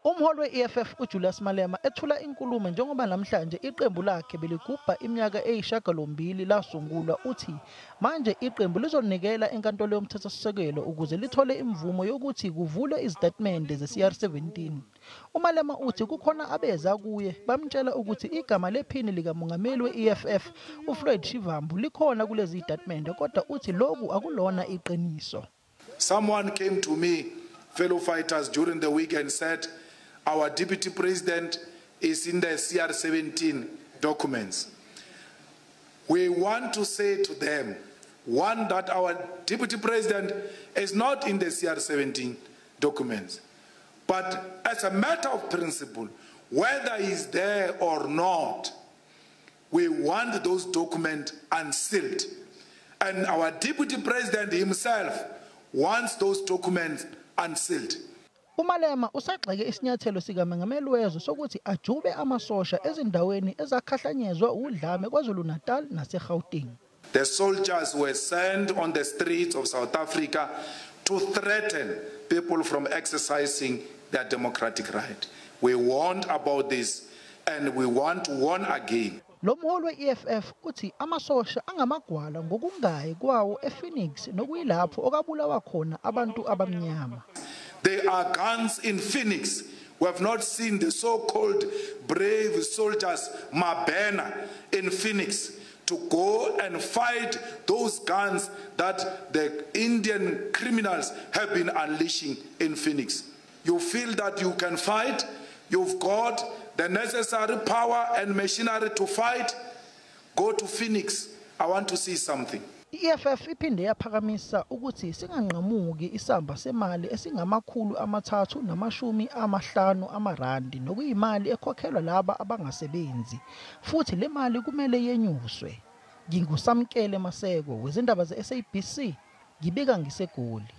Umholi we-EFF uJulius Malema ethula inkulumo njengoba namhlanje iqembu lakhe beligubha iminyaka eyishiyagalombili lasungulwa, uthi manje iqembu lizonikela enkantolo yomthethosisekelo ukuze lithole imvumo yokuthi kuvulwe izitatimende ze-CR17. UMalema uthi kukhona abeza kuye bamtshela ukuthi igama lephini likamongameli we-EFF uFloyd Shivambu likhona kulezi zitatimende, kodwa uthi lokhu akulona iqiniso. Someone came to me, fellow fighters, during the week and said, our deputy president is in the CR17 documents. We want to say to them, one, that our deputy president is not in the CR17 documents. But as a matter of principle, whether he's there or not, we want those documents unsealed. And our deputy president himself wants those documents unsealed. UMalema usagxeke isinyathelo sikamengameli wezwe sokuthi ajube amasosha ezindaweni ezakhahlanyezwa udlame KwaZulu-Natal naseGauteng. The soldiers were sent on the streets of South Africa to threaten people from exercising their democratic right. We warned about this and we want to warn again. Lo mholi we-EFF uthi amasosha angamagwala ngokungayi kwawo ePhoenix, nokuyilapho okabulawa khona abantu abamnyama. There are guns in Phoenix. We have not seen the so-called brave soldiers, Mabena, in Phoenix to go and fight those guns that the Indian criminals have been unleashing in Phoenix. You feel that you can fight, you've got the necessary power and machinery to fight, go to Phoenix. I want to see something. I-EFF iphinde yaphakamisa ukuthi singanqamuki isamba semali esingama-350 amarandi, nokuyimali ekhokhelwa laba abangasebenzi, futhi le mali kumele yenyuswe. NginguSamkele Maseko wezindaba ze-SABC, ngibika ngiseGoli.